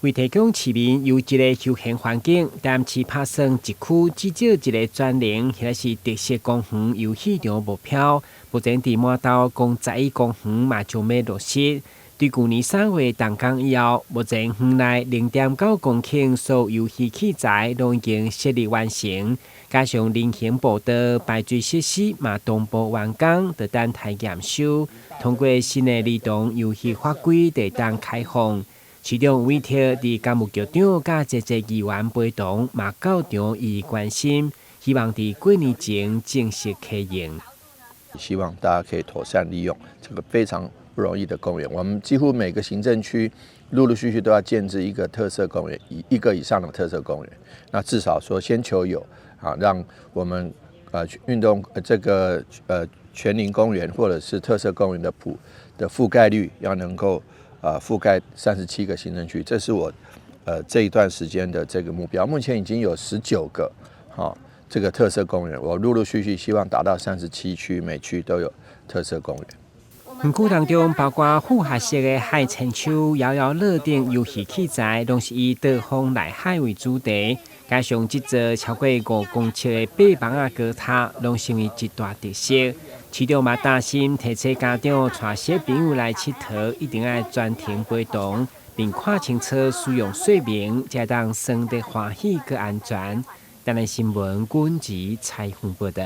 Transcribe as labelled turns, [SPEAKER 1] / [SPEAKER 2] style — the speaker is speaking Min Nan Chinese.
[SPEAKER 1] 為提供市民優質的休閒環境，台南市拍算一區至少一个全齡或者是特色公園遊戲場目標。目前佇滿豆公11公園嘛將欲落實。對舊年3月動工以後，目前園內0.9公頃所有遊戲器材攏已經設立完成，加上人行步道、排水設施嘛同步完工，就等待驗收，通過新的兒童遊戲法規，就會當開放。市長委託佇工務局長佮濟濟議員陪同，嘛到場予以關心，希望佇過年前正式啟用。
[SPEAKER 2] 希望大家可以妥善利用這個非常不容易的公園。我們幾乎每個行政區陸陸續續都要建置一個特色公園，以一個以上的特色公園。那至少說先求有啊，讓我們運動這個全齡公園或者是特色公園的普的覆蓋率要能夠覆蓋37個行政區，這是我這一段時間的這個目標。目前已經有19個哈這個特色公園，我陸陸續續希望達到37區，每區都有特色公園。
[SPEAKER 1] 園區當中包括複合式的海千秋、搖搖樂等遊戲器材，攏是以導風內海為主題。加上這座超過5公尺的爬網仔高塔，攏成為一大特色。市長嘛擔心提醒家長帶小朋友來𨑨迌，一定愛全程陪同，並看清楚使用說明，才當耍得歡喜閣安全。台南新聞軍籍採訪報導。